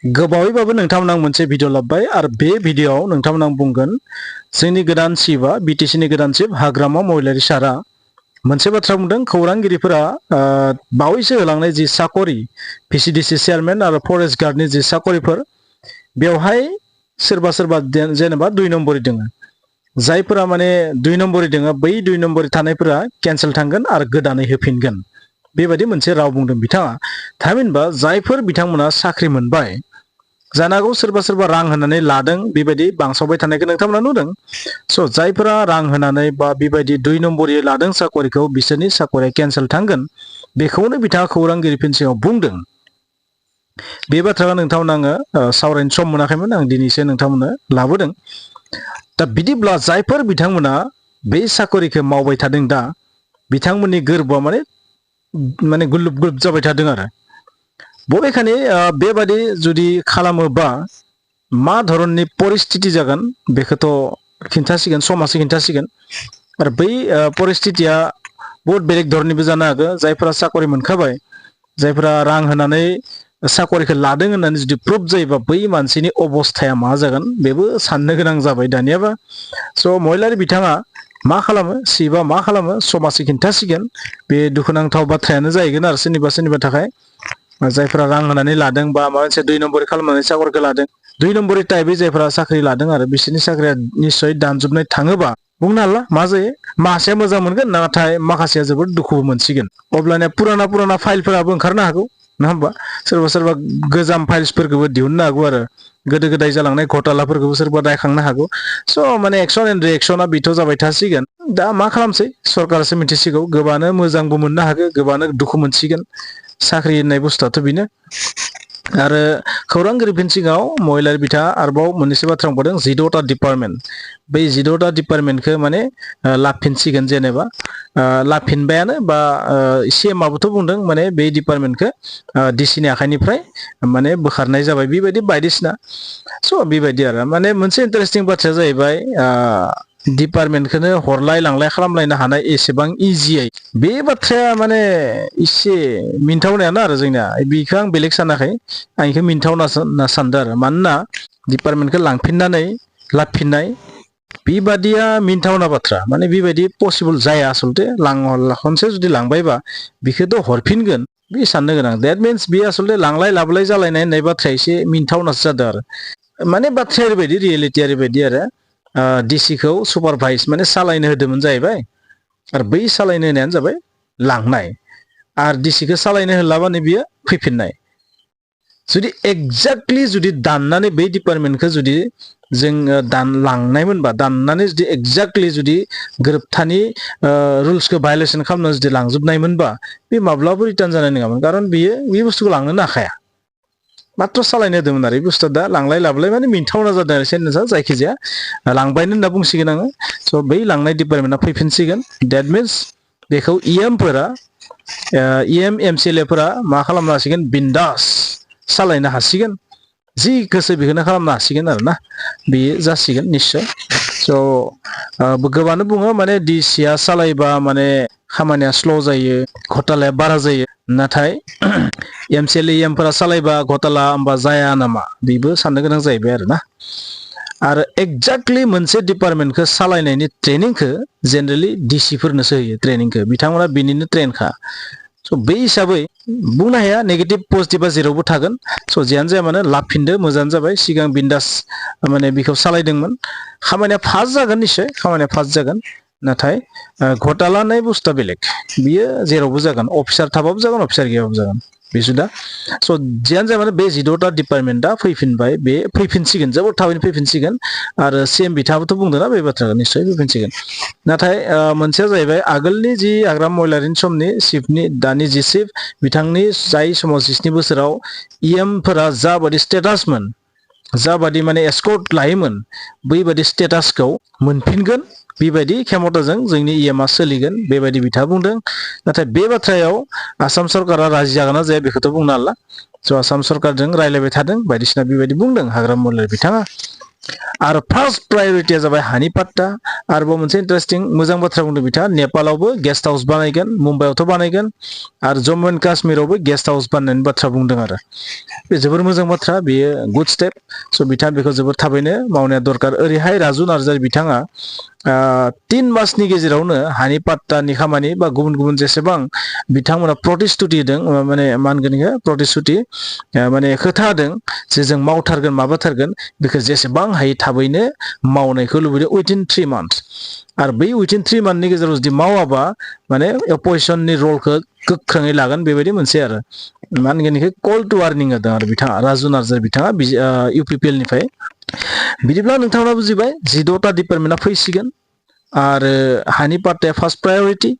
गोबावैबाबो नोंथांमोन आं मोनसे भिडिअ लाबबाय आरो बे भिडिअआव नोंथांमोन आं बुंगोन जोंनि गोदान चिफआ बिटिसिनि गोदान चिफ हाग्रामा महिलारी सारा मोनसे बाथ्रा बुंदों खौरांगिरिफोरा बावैसो होलांनाय जि साखरि VCDC चेयारमेन आरो फरेस्ट गार्डनि जि साखरिफोर बेवहाय सोरबा सोरबा जेनेबा 2 नम्बरि दोङो जायफोरा माने 2 नम्बरि दोङो बै 2 नम्बरि थानायफोरा केन्सेल थांगोन आरो गोदानै होफिनगोन बेबायदि मोनसे राव बुंदों बिथाङा थामहिनबा जायफोर बिथांमोना साख्रि मोनबाय जानागौ सोरबा सोरबा रां होनानै लादों बेबायदि बांसावबाय थानायखौ नोंथांमोना नुदों स' जायफोरा रां होनानै बा बेबायदि 2 नम्बरि लादों साखरिखौ बिसोरनि साखरिया केन्सेल थांगोन बेखौनो बिथाङा खौरांगिरिफोरनि सिगाङाव बुंदों बे बाथ्राखौ नोंथांमोना आङो सावरायनो सम मोनाखैमोन आं दिनैसो नोंथांमोननो लाबोदों दा बिदिब्ला जायफोर बिथांमोना बे साखरिखौ मावबाय थादों दा बिथांमोननि गोरबोआ माने गुलुब गुलुब जाबाय थादों आरो बबेखानि बेबादि जुदि खालामोबा मा धरननि परिस्थिति जागोन बेखौथ' खिन्थासिगोन समाजो खिन्थासिगोन आरो बै परिस्थितिया बहुत बेलेग धरननिबो जानो हागौ जायफोरा साखरि मोनखाबाय जायफोरा रां होनानै साखरिखौ लादों होननानै जुदि प्रुफ जायोबा बै मानसिनि अबस्थाया मा जागोन बेबो साननो गोनां जाबाय दानियाबा स' महिलारी बिथाङा मा खालामो चिफआ मा खालामो समाजो खिन्थासिगोन बे दुखुनांथाव बाथ्रायानो जाहैगोन आरो सोरनिबा थाखाय जायफोरा रां होनानै लादों बा माबा मोनसे 2 नम्बरि खालामनानै साखरिखौ लादों 2 नम्बरि टाइपै जायफोरा साख्रि लादों आरो बिसोरनि साख्रिया निश्चय दानजोबनाय थाङोबा बुंनो हाला मा जायो माखासेया मोजां मोनगोन नाथाय माखासेया जोबोद दुखुबो मोनसिगोन अब्लानिया पुराना फाइलफोराबो ओंखारनो हागौ नङा होमबा सोरबा गोजाम फाइल्सफोरखौबो दिहुननो हागौ आरो गोदो गोदाय जालांनाय घटनाफोरखौबो सोरबा रायखांनो हागौ स' माने एक्सन एन्ड रिएक्सना बिथ' जाबाय थासिगोन दा मा खालामसै सरकारासो मिथिसिगौ गोबानो मोजांबो मोननो हागौ गोबानो दुखु मोनसिगोन साख्रि होननाय बुस्थुआथ' बेनो आरो खौरांगिरिफोरनि सिगाङाव महिलारी बिथाङा आरोबाव मोननैसो बाथ्रा बुंबावदों 14टा डिपार्टमेन्ट बै 14टा डिपार्टमेन्टखौ माने लाफिनसिगोन जेनेबा लाफिनबायानो बा CMआबोथ' बुंदों माने बे डिपार्टमेन्टखौ DCनि आखाइनिफ्राय माने बोखारनाय जाबाय बेबायदि बायदिसिना स' बेबायदि आरो माने मोनसे इन्टारेस्टिं बाथ्राया जाहैबाय डिपार्टमेन्टखौनो हरलाय लांलाय खालामलायनो हानाय एसेबां इजियै बे बाथ्राया माने एसे मिनथावनायानो आरो जोंनिया बेखौ आं बेलेग सानाखै आं बेखौ मिनथावना सानदों आरो मानोना डिपार्टमेन्टखौ लांफिननानै लाफिननाय बेबादिया मिनथावना बाथ्रा माने बेबायदि पसिबल जाया आसलते खनसे जुदि लांबायबा बेखौथ' हरफिनगोन बे साननो गोनां देट मिन्स बे आसलते लांलाय लाबोलाय जालायनाय होननाय बाथ्राया एसे मिनथावनासो जादों आरो माने बाथ्राया ओरैबायदि रियेलिटिया ओरैबायदि आरो DCखौ सुपारभाइज माने सालायनो होदोंमोन जाहैबाय आरो बै सालायनो होनायानो जाबाय लांनाय आरो DCखौ सालायनो होलाबानो बियो फैफिननाय जुदि एक्जेक्टलि जुदि दाननानै बै डिपार्टमेन्टखौ जुदि जों लांनायमोनबा दाननानै जुदि एक्जेक्टलि जुदि गोरोबथानि रुल्सखौ भायलेसन खालामनानै जुदि लांजोबनायमोनबा बे माब्लाबो रिटार्न जानाय नङामोन खारन बियो बे बुस्थुखौ लांनोनो हाखाया मात्र सालायनो होदोंमोन आरो बे बुस्थुआ दा लांलाय लाबोलाय माने मिनथावना जादों आरो सेन्टेन्सआ जायखिजाया लांबायनो होनना बुंसिगोन आङो स' बै लांनाय डिपार्टमेन्टआ फैफिनसिगोन देट मिन्स बेखौ EMफोरा MCLAफोरा मा खालामनो हासिगोन बिन्दास सालायनो हासिगोन जि गोसो बेखौनो खालामनो हासिगोन आरो ना बेयो जासिगोन निश्चय स' गोबानो बुङो माने DCआ सालायबा माने खामानिया स्ल' जायो घटनाया बारा जायो नाथाय MCLA EMफोरा सालायबा घटना होमबा जाया नामा बेबो साननो गोनां जाहैबाय आरो ना आरो एक्जेक्टलि मोनसे डिपार्टमेन्टखौ सालायनायनि ट्रेनिंखौ जेनेरेलि DCफोरनोसो होयो ट्रेनिंखौ बिथांमोना बिनिनो ट्रेनखा स' बे हिसाबै बुंनो हाया नेगेटिभ पजिटिभा जेरावबो थागोन स' जियानो जाया मानो लाफिनदो मोजाङानो जाबाय सिगां बिन्दास माने बेखौ सालायदोंमोन खामानिया फास्ट जागोन निश्चय खामानिया फास्ट जागोन नाथाय घटना होननाय बुस्थुआ बेलेग बियो जेरावबो जागोन अफिसार थाबाबो जागोन अफिसार गैयाबाबो जागोन बेसुदा स' जियानो जाया मानो बे 14टा डिपार्टमेन्टआ फैफिनबाय बे फैफिनसिगोन जोबोद थाबैनो फैफिनसिगोन आरो CM बिथाङाबोथ' बुंदोंना बे बाथ्राखौ निश्चय फैफिनसिगोन नाथाय मोनसेया जाहैबाय आगोलनि जि हाग्रामा महिलारीनि समनि चिफनि दानि जि चिफ बिथांनि जाय समाव 67 बोसोराव EMफोरा जाबादि स्टेटासमोन जाबादि माने एस्कर्ट लायोमोन बैबादि स्टेटासखौ मोनफिनगोन बेबायदि खेमताजों जोंनि EMआ सोलिगोन बेबायदि बिथाङा बुंदों नाथाय बे बाथ्रायाव आसाम सरकारा राजि जागोन ना जाया बेखौथ' बुंनो हाला स' आसाम सरकारजों रायलायबाय थादों बायदिसिना बेबायदि बुंदों हाग्रामा महिलारी बिथाङा आरो फार्स्ट प्रायोरिटिया जाबाय हानि पाट्टा आरोबाव मोनसे इन्टारेस्टिं मोजां बाथ्रा बुंदों बिथाङा नेपालावबो गेस्ट हाउस बानायगोन मुम्बाइआवथ' बानायगोन आरो जम्मु एन्ड काश्मीरावबो गेस्ट हाउस बानायनायनि बाथ्रा बुंदों आरो बे जोबोर मोजां बाथ्रा बेयो गुड स्टेप स' बिथाङा बेखौ जोबोर थाबैनो मावनाया दरकार ओरैहाय राजु नार्जारि बिथाङा 3 मासनि गेजेरावनो हानि पाट्टानि खामानि बा गुबुन गुबुन जेसेबां बिथांमोना प्रतिश्रुति होदों माने मा होनगोन इखो प्रतिश्रुति माने खोथा होदों जे जों मावथारगोन माबाथारगोन बेखौ जेसेबां हायो थाबैनो मावनायखौ लुबैदों उइथिन 3 मान्थ्स आरो बै उइथिन 3 मान्थनि गेजेराव जुदि मावाबा माने अपोजिशननि रलखौ गोख्रोङै लागोन बेबायदि मोनसे आरो मा होनगोन इखो कल टु वार्निं होदों आरो बिथाङा राजु नार्जारि बिथाङा UPPL निफ्राय बिदिब्ला नोंथाङा बुजिबाय 16टा डिपार्टमेन्टआ फैसिगोन आरो हानि पाट्टाया फार्स्ट प्रायोरिटि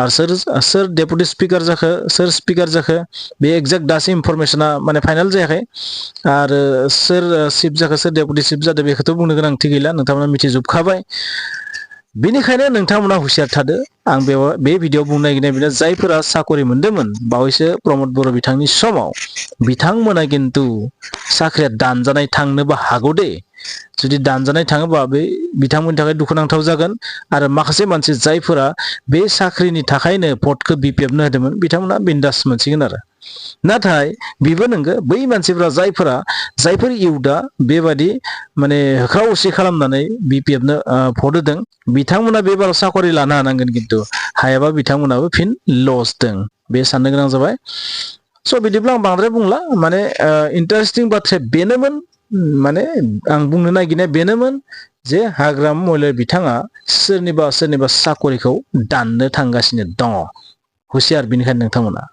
आरो सोर डेपुटि स्पिकार जाखो सोर स्पिकार जाखो बे एक्जेक्ट दासिम इनफरमेशना माने फाइनाल जायाखै आरो सोर चिफ जाखो सोर डेपुटि चिफ जादों बेखौथ' बुंनो गोनांथि गैला नोंथांमोना मिथिजोबखाबाय बेनिखायनो नोंथांमोना हुसियार थादो आं बे भिडिअ बुंनो नागिरनाय बेनो जायफोरा साकरि मोन्दोंमोन बावैसो प्रमद बर' बिथांनि समाव बिथांमोना किन्तु साख्रिया दानजानाय थांनोबो हागौ दे जुदि दानजानाय थाङोबा बे बिथांमोननि थाखाय दुखुनांथाव जागोन आरो माखासे मानसि जायफोरा बे साख्रिनि थाखायनो भटखौ बिपिएफनो होदोंमोन बिथांमोना बिन्दास मोनसिगोन आरो नाथाय बेबो नंगौ बै मानसिफोरा जायफोर इउथआ बेबादि माने होख्राव होसि खालामनानै बिपिएफनो भट होदों बिथांमोना बेबाराव साकरि लानो हानांगोन किन्तु हायाबा बिथांमोनाबो फिन लस दं बे साननो गोनां जाबाय स' बिदिब्ला आं बांद्राय बुंला माने इन्टारेस्टिं बाथ्राया बेनोमोन माने आं बुंनो नागिरनाया बेनोमोन जे हाग्रामा महिलारि बिथाङा सोरनिबा साकरिखौ दाननो थांगासिनो दङ हुसियार बेनिखायनो नोंथांमोना